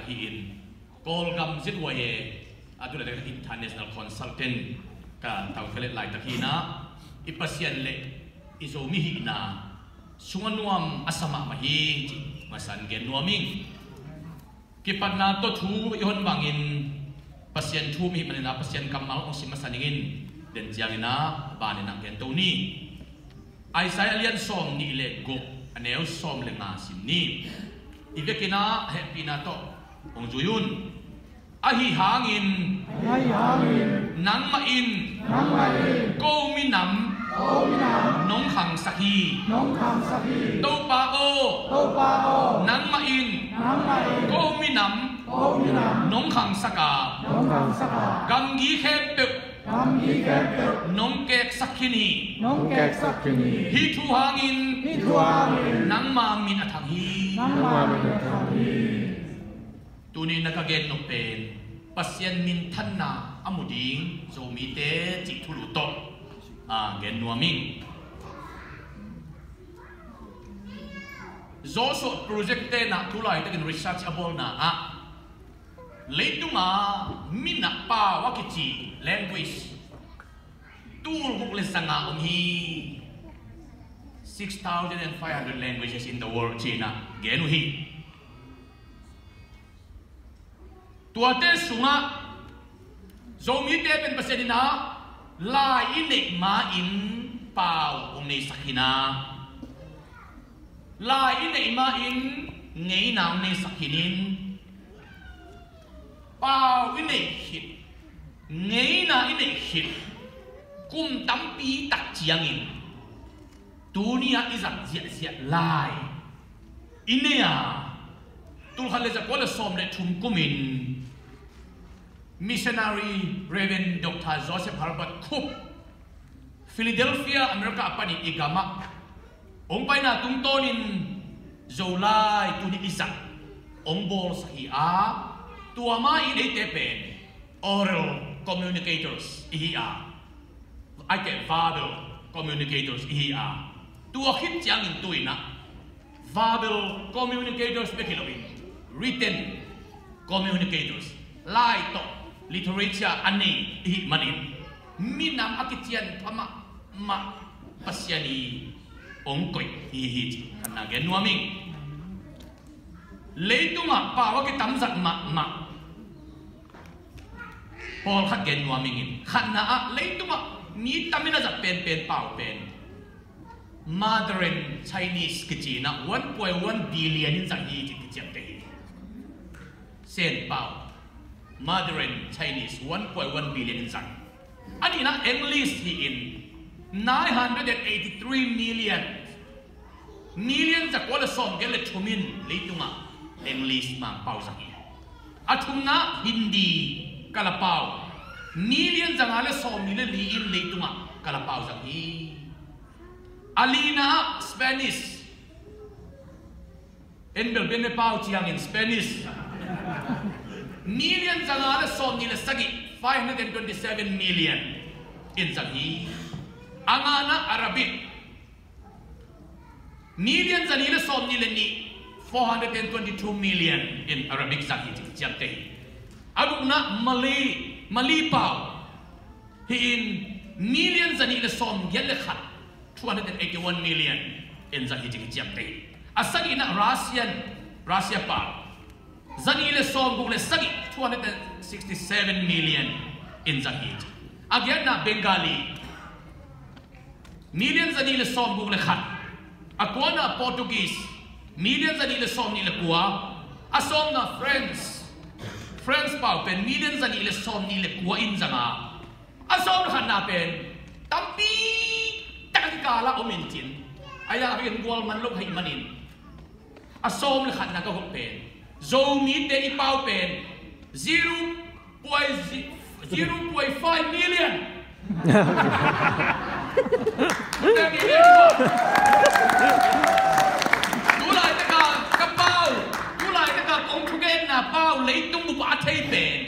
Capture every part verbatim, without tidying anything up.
hi in, Kawlgam ZYA a tu laitak international consultant ka tau ka let laitak hi na, i Pasian le i Zomi hihna sungah nuam a sa mahmah hi cih masa in gen nuam ing. Kipatna tawh thu i hon bangin Pasian thu mi hih manin a Pasian kammal hong sim masa ning in, den ciangin a banin a gen to ni. Isaiah a lian sawm nih le guk, a neu sawm le nga sim ni. I vekin a hehpihna tawh hong zui un. Ahi hangin, ahi hangin, nangmah in, nangmah in, ko minam, ko minam, nong khangsak hi, nong khangsak hi. Topa aw, Topa aw, nangmah in, nangmah in, ko minam, ko minam, nong khangsak a, nong khangsak a, gamgi khempeuh, gamgi khempeuh, nong keksak khin hi, nong keksak khin hi. Hih thu hangin, hih thu hangin, nangma min a thang hi, nangma min a thang hi. Tuni na ka gen nop pen Pasian minthanna a mu ding Zomite cih thulu tawh a gen nuam ing. Joshua Project te na tu laitakin research a bawlna ah leitunga minam pau a kici language tul guk le zanga om hi. Six thousand and five hundred languages in the world cih na gen uh hi. Tuate sungah Zomite pen Pasian in a lai i neih ma-in pau hong neisak hi na, lai i neih ma-in ngeina hong neisak hi in, pau i neih khit, ngeina i neih khit kum tampi tak ciangin tuni-ah i zat ziahziah lai i nei a, tulkhat le zakua le sawm le thum kumin missionary Reverend Doctor Joseph Herbert Cook Philadelphia, America a panin i gamah hong paina tungtawnin Zolai tuni i zat hong bawlsak hi a, tua ma-in eite pen oral communicators i hi a, ahih kei leh verbal communicators i hi a, tua khit ciangin tu-in ah verbal communicators bek hi loin written communicators, lai tawh literature a nei i hih manin minam a kician pha mahmah Pasian i hong koih hi hi cih khatna gen nuam ing. Leitungah pau a kitamzat mahmah pawlkhat gen nuam ing in, khatna ah leitungah mi tamin a zat penpen pau pen Mandarin Chinese kici in ah one point one billion in zat hi ci kiciamteh hi. Sen pau Mandarin Chinese one point one billion in zat. A nihna English hi in nine hundred and eighty three million. Million zakua le sawmgiat le thum in leitungah English Mangpau zang hi. A thumna Hindi Kalapau, million zanga le sawmnih le li in leitungah Kalapau zang hi. A lina Spanish, en bel benne pau ciangin Spanish, million zanga le sawmnih le sagih, five hundred and twenty seven million in zang hi. A ngana Arabic, million zanih le sawmnih le nih, four hundred and twenty two million in Arabic zang hi ci kiciamteh hi. A gukna Malay, Malay pau hi in million zanih le sawmgiat le khat, two hundred and eighty one million in zang hi ci kiciamteh hi. A sagihna Russian, Russia pau, zanih le sawmguk le sagih, two hundred and sixty seven million in zang hi ci. A giatna Bengali, million zanih le sawmguk le khat. A kuana Portuguese, million zanih le sawmnih le kua. A sawmna French, French pau pen million zanih le sawmnih le kua in zanga, a sawm le khatna pen tampi tak a kikala om in cin, a ya a pen gual man lo hei manin, a sawm le khatna ka hop pen Zomite i pau pen zero point zero point five million. Tulai taka ka pau, tulai taka kong thugenna pau leitung bup a thei pen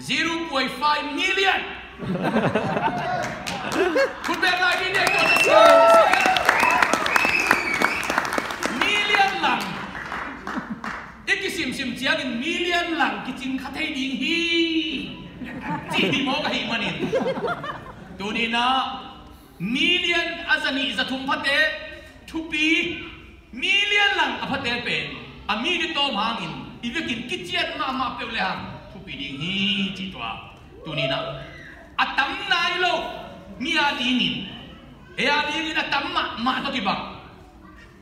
zero point five million. Khut beng lai ni nek ko ta sia. Million lang. I kisi simsim ciangin million lang kicing kha thei ding hi, cih hi mawk ahih manin, tuni-in ah million a za nih za thum phate thupi, million lang a phate pen a mi ditawm hangin i vekin kician mahmah peuh le hang thupi ding hi, cih tua. Tuni-in ah a tam nai lo mi a dingin, ei a dingin a tam mahmah tawh kibang,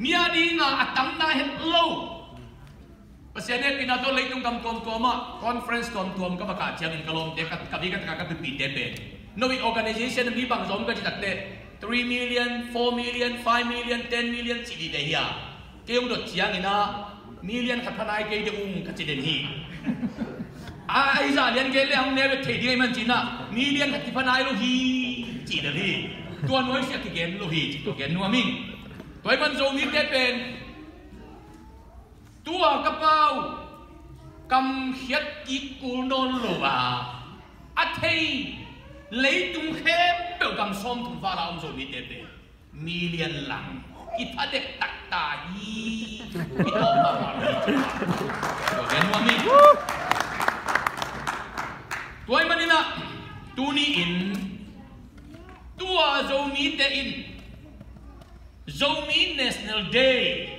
mi a dinga a tam nai het lo Pasian hehpihna tawh leitung gam tuamtuam ah conference tuamtuam ka va kah ciangin ka lawmte, ka, ka vei ka taka ka pipite pen, no i organization mi bangzah om ka cih takteh, three million, four million, five million, ten million cih dih te hi a, kei hong dot ciangin ah million khat pha nai kei deuh ung ka ci den hi. A, a i zah lian kei le hong ne bek thei ding ahih manin cih ah million khat kipha nai lo hi, cih den hi. Tua nuai siah kigen lo hi, cih tua gen nuam ing. Tua ahih man Zomite pen tua ka pau kamkhiat kik kul nawn lo a, a thei leitung khempeuh gam sawmthum val a om Zomite pen million lang kitha dektak ta hi. Kitawm mahmah hi. Tua gen nuam hi. Tua ahih manin ah tuni-in tua Zomite in Zomi National Day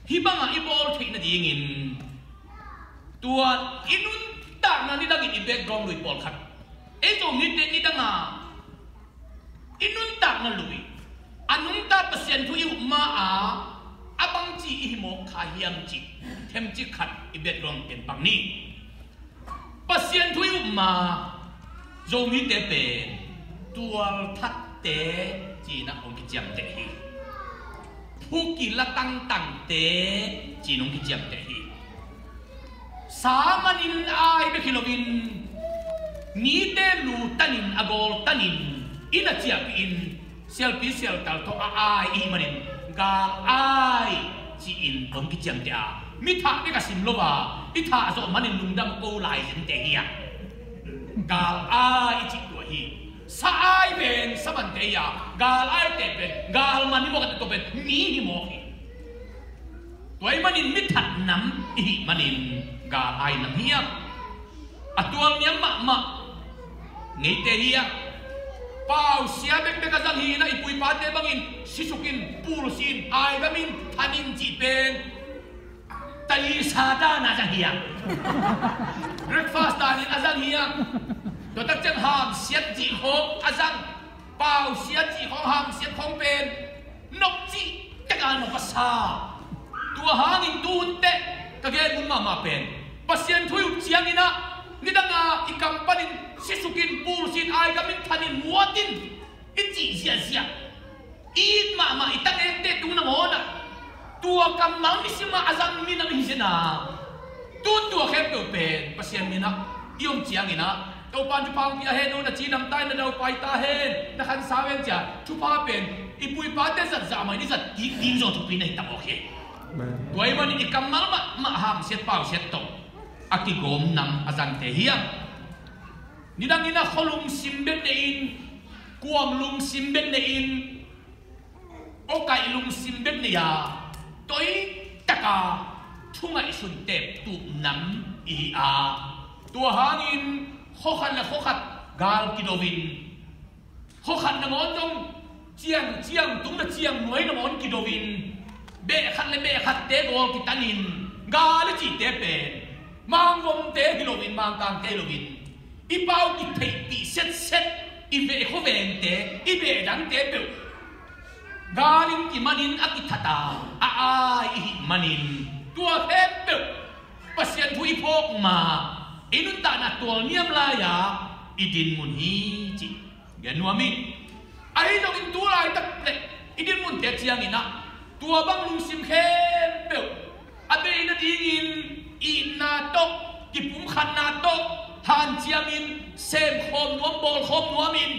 hih bangah i bawl theih nadingin, tua i nuntakna nidangin i background lui pawlkhat, ei Zomite nidanga i nuntakna lui, a nungta Pasian thu i up ma-a, a bangci i hi mawk kha hiam cih themcik khat i background ken pak ni. Pasian thu i up ma Zomite pen tualthatte ci-in ah hong kiciamteh hi. Phu kila tangtangte ci-in hong kiciamteh hi. Sa manin ai bek hi loin, mite lu tanin, a gawl tanin, inn a ciahpihin, sialpi sialtal tawh a ai i hih manin gal ai ci-in hong kiciamteh a, mi thah bek a sim lo a, i thah zawh manin lungdam ko lai zente hi a. Gal ai i cih tua hi. Sa ai pen sa mante hi a, gal aite pen gal man hi mawk a, tua pen mi hi mawk hi. Tua ahih manin mi that nam i hih manin gal ai nam hi a, a tualniam mahmah ngeite hi a. Pau sia bekbek a zang hi-in ah, i pu i pate bangin sisukin, pulsin, aigamin, thanin cih pen talisa dan a zang hi a. Breakfast danin a zang hi a. Tua tak ciang hamsiat cih khawng a zang. Pau sia cih khawng, hamsiat khawng pen nop cih tek a nop a sa. Tua hangin tu hun teh ka gen hun mahmah pen, Pasian thu i up ciangin ah, nidanga i kam panin sisukin, pulsin, aigamin, thanin, muatin i cih ziahziah, i it mahmah i tangekte tung nangawn ah, tua kammal nisim ah a zang minam hi zen a. Tu hun tua khempeuh pen Pasian min ah i om ciangin ah, Topa'n thupha hong pia hen, na ci nam ta in, na daupai ta hen, na khansa hen ci-a thupha pen i pu i pate zat zah mah in i zat kik ding zong thupi na hi ta mawk hi. Amen. Tua ahih manin i kammal mahmah hamsiat pausiat tawh a kigawm nam a zangte hi a. Nidangin ah khua lungsim bek nei-in, kuam lungsim bek nei-in, awkaih lungsim bek nei a, toitak a thu ngaihsun teptup nam i hi a. Tua hangin khua khat le khua khat gal kido-in, khua khat nangawn zong ciang, ciang tung le ciang nuai nangawn kido-in, beh khat le beh khatte gawl kitanin, gal i cihte pen Mangvomte hi loin, Mangkangte hi loin, i pau kitheihpih setset, i veh khuavengte, i veh dangte peuh gal in kimanin a kithat a, a ai i hih manin, tua khempeuh Pasian thu i phawk ma, i nuntakna tualniam lai-a i dinmun hi, ci gen nuam hi. Ahi zongin tu laitak le i dinmunte ciangin ah, tua bang lungsim khempeuh a bei nadingin itna tawh, kipumkhatna tawh hanciamin, semkhawm nuam, bawlkhawm nuamin,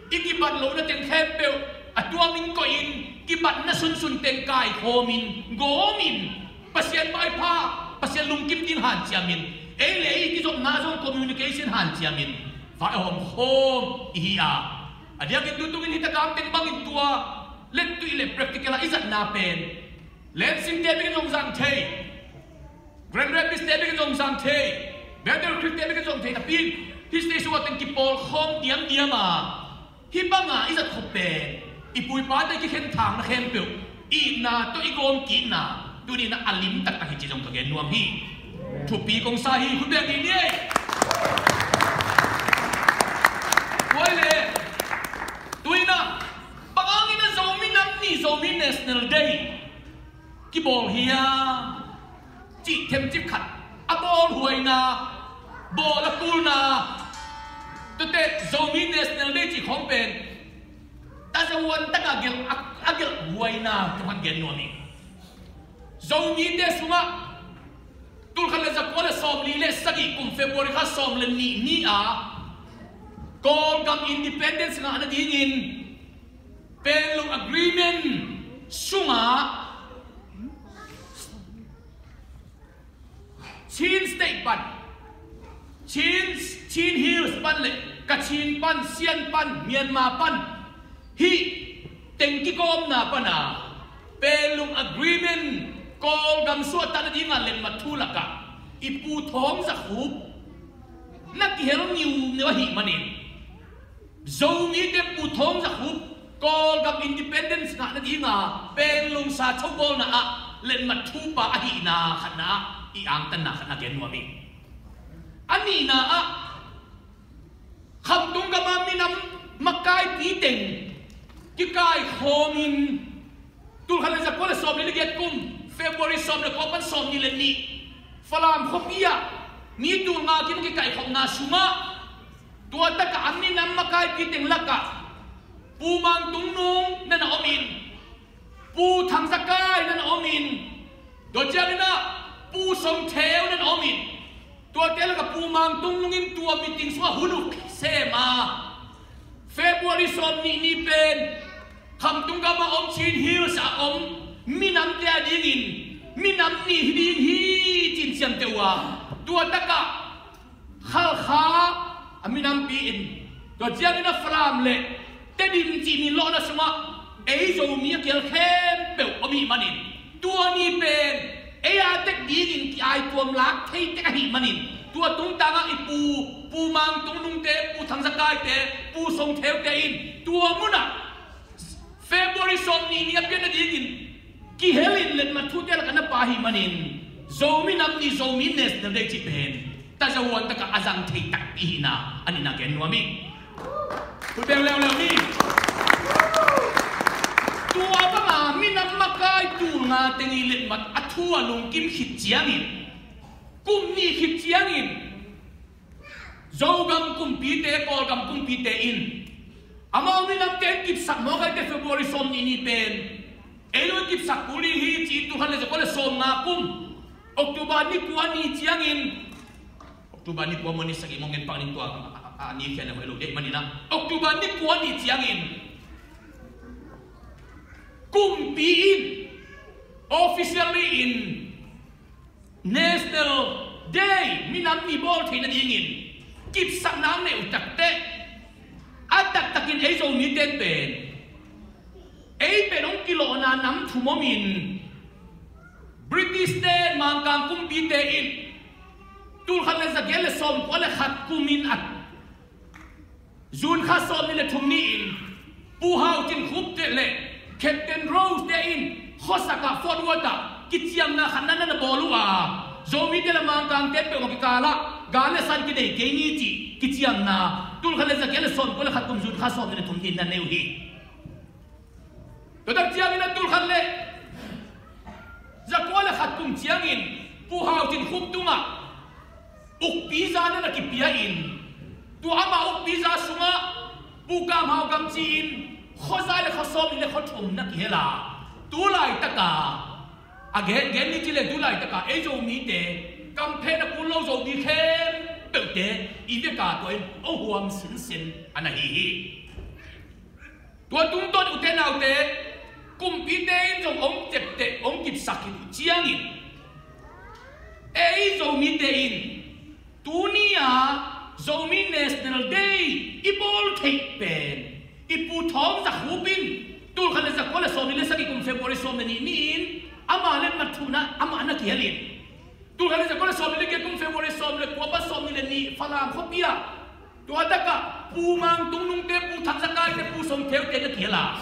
i kibat lohna teng khempeuh a tuamin koihin, kibatna sunsun teng kaikhawmin, gawmin, Pasian maipha, Pasian lungkim ding hanciamin, ei le ei kizopna zong communication hanciamin, vai a hawmkhawm i hi a. A diakin tutungin hita kam teng bangin tua lettuih le practical a i zatna pen lensingte bek in zong zang thei. Grand Rapids te bek in zong zang thei, Battle Creek te bek in zong thei napi in, hih station ah teng kipawlkhawm diamdiam a, hih banga i zat khop pen i pu i pate kikhen thangna khempeuh itna tawh i gawm kikna tuni in a lim taktak hi ci zong ka gen nuam hi. Thupi kong sa hi. Khut beng ni ei. Huai le, tuni in a, bang hangin a Zomi Nam Ni, Zomi National Day kibawl hiam cih themcik khat, a bawlhuaina, bawl a kulna, tuate Zomi National Day cih khawng pen tazahuan taka gelh a, a gelhhuaina tawh khat gen nuam hi. Zomite sungah tulkhat le zakua le sawmli le sagih kum February kha sawm le nih ni-a Kawlgam independence ngah nadingin Panglong Agreement sungah Chin State pan, Chin, Chin Hills pan le Kachin pan, Sian pan, Myanmar pan, hih teng kikawmna pana Panglong Agreement Kawlgam suahtakna dinga letmat thu lakah i pu Thawng Za Khup na kihel ngiungeu ahih manin Zomite pu Thawng Za Khup Kawlgam independence ngah nadinga Panglong sa thobawlna ah letmat thupa ahihna khatna ah i angtanna khatna gen nuam hi. A nihna ah Khamtung gama minam makaipi teng kikaikhawmin tulkhat le zakua le sawmli le giat kum February sawm le kua pan sawmnih le nih Falam khuapi ah mi tulnga kim kikaihkhopna sungah tua takah a minam makaipi teng lakah Pu Mang Tung Nung na na omin, Pu Thang Za Kai na na omin, tua ciangin ah Pu Song Theu na na omin, tuate lakah Pu Mang Tung Nung in tua meeting sungah hun uh sem a, February sawmnih ni pen Khamtung gama om Chin Hills a om minamte adingin minam ni hi ding hi ci-in ciamteh uh a, tua takah Khalkha a minampi in, tua ciangin a Falam le Tedim cih min lawhna sungah ei Zomi a kihel khempeuh om ahih manin tua ni pen ei a tek dingin ki-aituam lak thei tek ahih manin tua tungtangah i pu, Pu Mang Tung Nungte, Pu Thang Za Kaite, Pu Song Theute in tua munah February sawmnih ni a pian nadingin kihelin letmat thute lakah na pia ahih manin Zomi Nam Ni, Zomi National Day cih pen tazahuan takah a zang thei takpi hihna a nihna gen nuam hi. Khut beng leuleu ni. Tua banga minam makai tulnga teng i letmat a thu a lungkim khit ciangin, kum nih khit ciangin Zogam kumpite, Kawlgam kumpite in amau minamte in kipsak mawk ahih teh February sawmnih ni pen ei lo kipsak kul ding hi ci-in tulkhat le zakua le sawmnga kum October ni kua ni ciangin, October ni kua maw ni sagih maw ngen pak ning tua, a, a, a, ni khia le hoih lo deih manin ah October ni kua ni ciangin kumpi in officially in National Day, minam ni bawl theih nadingin kipsakna a neih uh takteh a taktakin ei Zomite pen ei pen hong kilawhna nam thum omin British te Mangkang kumpite in tulkhat le zagiat le sawmkua le khat kumin a June kha sawmnih le thum ni-in Pu Hau Cin Khup te le Captain Rose te in khuasak ah Fort Worth ah kiciamna khat na na bawl uh a, Zomite le Mangkangte peuhmah kikal ah gal le san kidei kei ni cih kiciamna tulkhat le zagiat le sawmkua le khat kum June kha sawmnih le thum ni-in na nei uh hi. Tua tak ciangin a tulkhat le zakua le khat kum ciangin Pu Hau Cin Khup tungah ukpi za na na kipia in, tua ama ukpi za sungah Pu Kam Hau Gam ci-in khua za le khua sawm le khua thum na kihel a, tu laitaka a gen, gen ni ci le tu laitaka ei Zomite kamphen a kul lo Zomi khempeuhte i veka tua in hong huam sinsen a na hi hi. Tua tungtawn ute naute kumpite in zong hong ciapteh hong kipsak hi uh ciangin ei Zomite in tuni-a Zomi National Day i bawl theih pen i Pu Thawng Za Khup in tulkhat le zakua le sawmnih le sagih kum February sawm le nih ni-in ama letmat thuhna amah na kihel in Tul khat le za kua le sawm le giat kum February sawm le kua pan sawm nih le nih Falam khuapi ah, tua takah Pu Mang Tung Nungte, Pu Thang Za Kaite, Pu Song Theute na kihel a.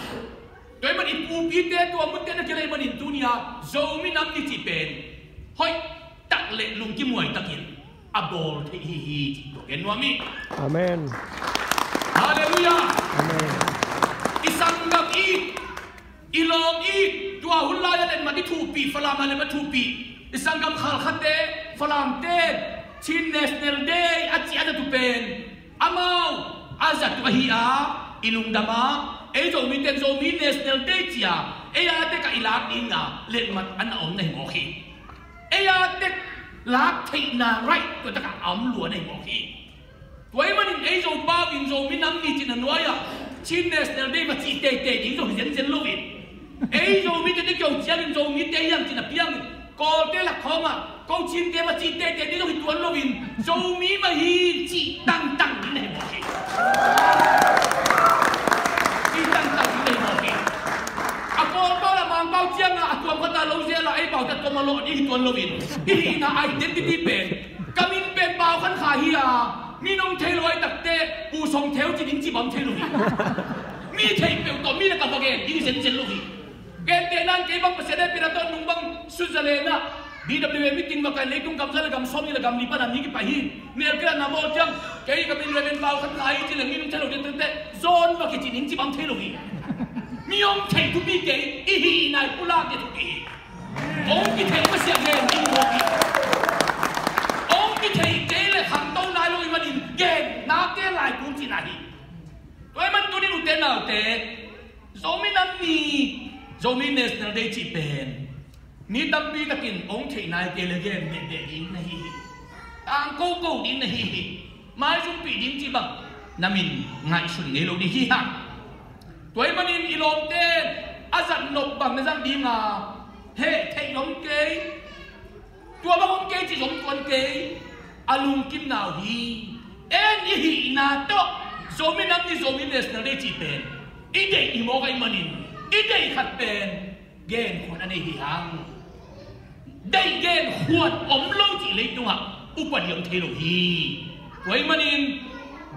Tua ahih manin i pupite, tua munte na kihel ahih manin tuni-a Zomi Nam Ni cih pen hoih tak le lungkimuai takin a bawl thei hi hi cih tua gen nuam hi. Amen. Halleluiah. Amen. I sanggam it, i lawm it, tua hun lai-a letmat i thuhpih, Falam ah letmat thuhpih, i sanggam Khalkhate, Falamte, Chin National Day a ci a zat uh pen amau a zat uh ahi a, i lungdam a, ei Zomite in Zomi National Day ci-a ei a tek ah i lak ding a letmat a na om na hi mawk hi. Ei a tek lak theihna right tua takah a om lua na hi mawk hi. Tua ahih manin ei Zopau in Zomi Nam Ni cih na nuai-ah Chin National Day va cih teitei ding zong hi zenzen lo in, ei Zomite tawh kio ciangin Zomite hiam cih na piangin, Kawlte lak khawngah Kochinte va cih teitei ding zong hi tuan lo in, Zomi mah hi cih tangtang ding na hi mawk hi. Cih tangtang ding na hi mawk hi. A Kawlpau le a Mangpau ciangah a tuam khat a lo zel a, ei paute a tuam a lawh ding hi tuan lo in, i hihna identity pen, ka min pen Pau Khan Khai hi a, mi nong thei lo a, i takte Pu Song Theu ci ding ci bang thei lo hi. Mi thei peuh tawh mi na ka va gen ding zenzen lo hi. Gentehna in kei bang Pasian hehpihna tawh nung bang Switzerland ah B W A meeting va kai, leitung gam za le gam sawm nih le gam li pan a mi kipai hi. Nel kila na bawl ciang, kei ka min Reverend Pau Khan Khai hi ci le mi nong thei lo ding, i takte John va kici ding ci bang thei lo hi. Mi hong thei thupi kei, i hihna i pulak ding thupi hi. Hong kithei Pasian gen ding mawk hi. Hong kithei kei le khangto nai lo ahih manin gen nak kei lai kung cihna hi. Tua ahih man tuni ute naute, Zomi Nam Ni, Zomi National Day cih pen mi tampi takin hong thei nai kei le gen beh beh ding na hi hi. Tangko ko ding na hi hi. Maizumpih ding cih bang na min ngaihsun ngei lo ding hi hang. Tua ahih manin i lawmte a zat nop bang na zat ding a, heh, theih zom kei, tua bang om kei cih zom tuan kei, a lungkimna uh hi. En i hihna tawh Zomi Nam Ni, Zomi National Day cih pen i deih hi mawk ahih manin, i deih khat pen genkhuan a nei hi hang. Deih genkhuan om lo cih leitungah upadi om thei lo hi. Tua ahih manin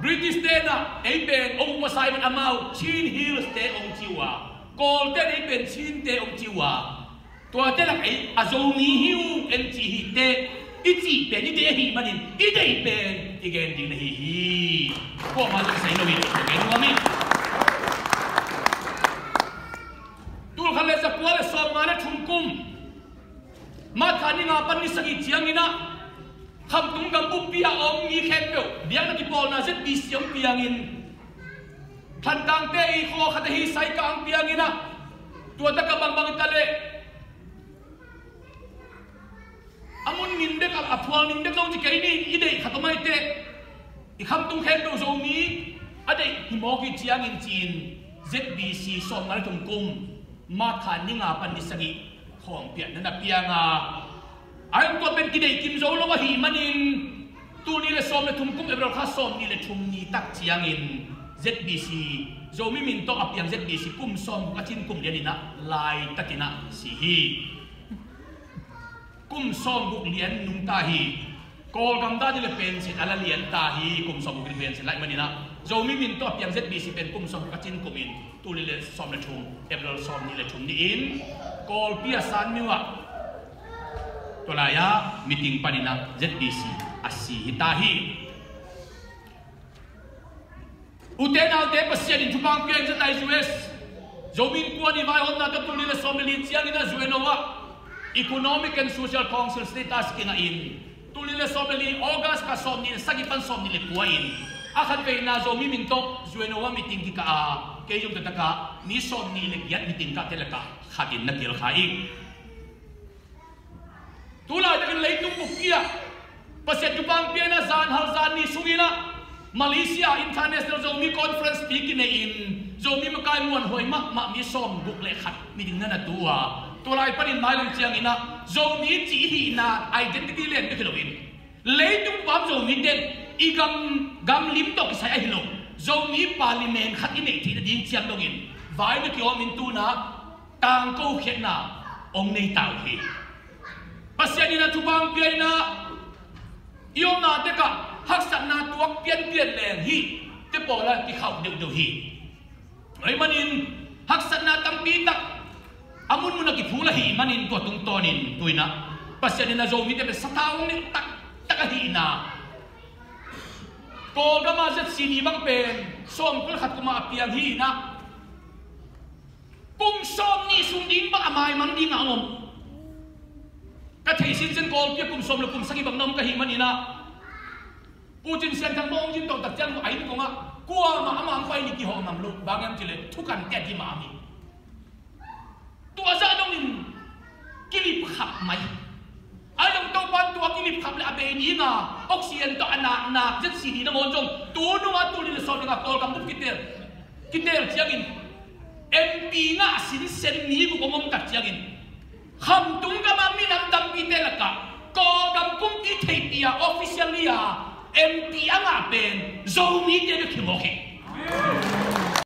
British te in ah ei pen hong masa ahih man amau Chin Hills te hong ci uh a, Kawlte in ei pen Chinte hong ci uh a, tuate lak ei a Zomi hi uh en ci hi teh, i cih pen i deih ahih manin i deih pen i gen ding na hi hi. Kuamah zong kisai lo hi, tua gen nuam hi. Tul khat le za kua le sawmnga le thum kum March kha ni nga pan ni sagih ciangin ah, Khamtung gam buppi a om mi khempeuh biakna kipawlna Z B C hong piangin, Thantlang te i khaw khat ahi Saika hong piangin ah, tua takah bangbang i ta leh a mun min bek a, a phual min bek zong ci kei ni, i deih khat om ai teh, i Khamtung khempeuh Zomi a deih hi mawk hi ciangin ci-in Z B C sawmnga le thum kum March kha ni nga pan ni sagih khawng piakna na piang a, a hong tua pen kideih kim zo lo ahih manin, tul nih le sawm le thum kum April kha sawm nih le thum ni tak ciangin Z B C, Zomi min tawh a piang Z B C kum sawm guk a cin kum lian in ah laitakin ah si hi. Kum sawm guk lian nungta hi. Kawlgam dan hi le pension a la lian ta hi, kum sawm guk lian pension laih manin ah, Zomi min tawh a piang Z B C pen kum sawm guk a cin kum in, tul nih le sawm le thum, April sawm nih le thum ni-in Kawlpi a Sanmyo ah, tua lai-ah meeting panin ah Z B C a si hi ta hi. Ute naute, Pasian in thupha pia in, zatai U S Zomi Innkuan i vaihawmna tawh tul nih le sawm le li ciangin ah U N O ah Economic and Social Council status kingah in, tul nih le sawm le li August kha sawm nih le sagih pan sawm nih le kua in, a khatveina Zomi min tawh U N O ah meeting kikah a, kei zong tua takah ni sawm nih le giat meeting kahte lakah khat in na kihel kha ing. Tu laitakin leitung buppi ah Pasian thupha pia in ah, zan hal zan nih sungin ah Malaysia International Zomi Conference pi kinei in, Zomi makai muanhuai mahmah mi sawm guk le khat meeting na na tu a, tua lai panin mailam ciangin ah Zomi cih i hihna identity lian bek hi loin, leitung pam Zomi ten i gam, gam lim tawh kisai ahi lo, Zomi parliament khat i neih theih nading ciang dongin vai na kiawm in, tu-in ah tangko khiatna hong nei ta uh hi. Pasian in a thupha pia in ah, i omna tekah haksatna tuak pianpian leng hihte pawl ah kikhauh deuhdeuh hi. Ahih manin haksatna tampi tak a munmun ah kiphul ahih manin tua tungtawnin tu-in ah Pasian in a Zomite pen sathau hong neih taktak ahihna, Kawlgam ah Z C D bang pen sawmkua le khat kum ah a piang hi-in ah, kum sawmnih sung ding bang a maimang ding a om. Ka theih sinsen Kawlpi ah kum sawm le kum sagih bang na om ka hih manin ah, Pu Cin Sian Thang bang hong zin tawh tak ciang a inn kong ah kuamah amah hong pai ni kihawh ngam lo. Bang hiam cih leh thukan te a dim a om hi. Tua zah dongin kilip khap mai. Ahi zong Topa'n tua kilip khap le a bei ding a oxygen tawh a naknak Z C D nangawn zong tu nung a tul nih le sawm le nga Kawlgam bup kitel, kitel ciangin M P ngah sinsen mi guk hong om tak ciangin, khamtung gam ah minam tampite lakah Kawlgam kumpi theihpih a officially a M P a ngah pen Zomite bek hi mawk hi.